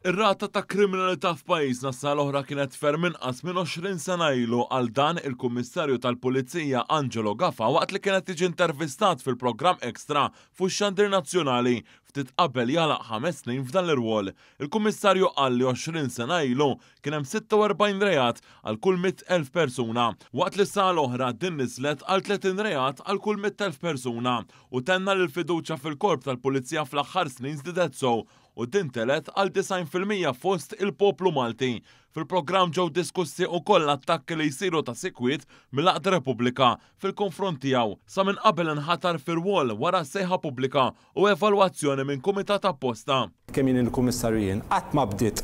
Ir-rata ta' kriminalità f'pajjiżna s-sena l-oħra kienet ferm inqas minn 20 sena ilu. Għal dan il-Kummissarju tal-Pulizija Angelo Gafa waqt li kienet jiġi intervistat fil-programm Extra fuq xandir nazzjonali ftit qabel jagħlaq 5 snin f'dan l-irwol. Il-Kummissarju qal li 20 sena ilu kien hemm 46 reat għal kull 100,000 persuna, waqt li s-sena l-oħra din niżlet għal 30 reat għal kull 100,000 persuna, u tenna li l-fiduċja fil-korp tal-Pulizija fl-aħħar snin żdiedet sew u din telgħet għal 90% fost il-poplu Malti. Fil-programm ġew diskussi wkoll attakki li jsiru ta' sikwit mill-Għaqda Repubblika fil-konfront tiegħu sa minn qabel inħatar fir-rwol wara sejħa pubblika u evalwazzjoni minn kumitat apposta. Kemm jien il-kummissarju jien qatt ma bdiet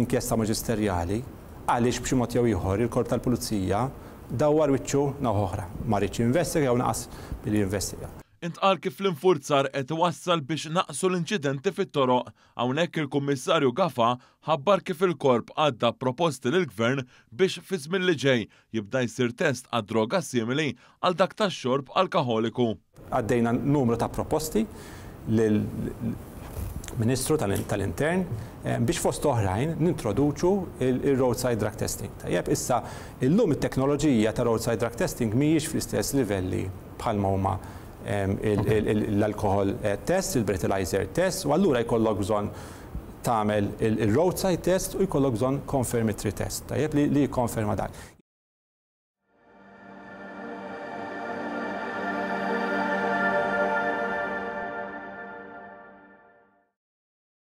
inkjesta maġisterjali għaliex b'xi mod jew ieħor il-korp tal-pulizija dawwar wiċċu naħa oħra. Ma riedx jinvestiga jew naqas billi jinvestiga. Intqal kif l-infurzar qed iwassal biex naqsu l-inċidenti fit-toroq. Hawnhekk il-Kummissarju Gafa ħabbar kif il-korp għadda proposti lill-Gvern biex fi żmien li ġej jibda jsir test għad-droga simili għal dak tax-xorb alkoħoliku. Għaddejna numru ta' proposti lill-Ministru tal-Intern biex fost oħrajn nintroduċu il-roadside drug testing. Tajjeb, issa illum it-teknoloġija ta' roadside drug testing mhijiex fl-istess livelli bħalma huma l-alcohol test, il-breathalyzer test, u allura jkollok bżonn tagħmel il-roadside test u jkollok bżonn confirmatory test, tajjeb, li jikkonferma dak.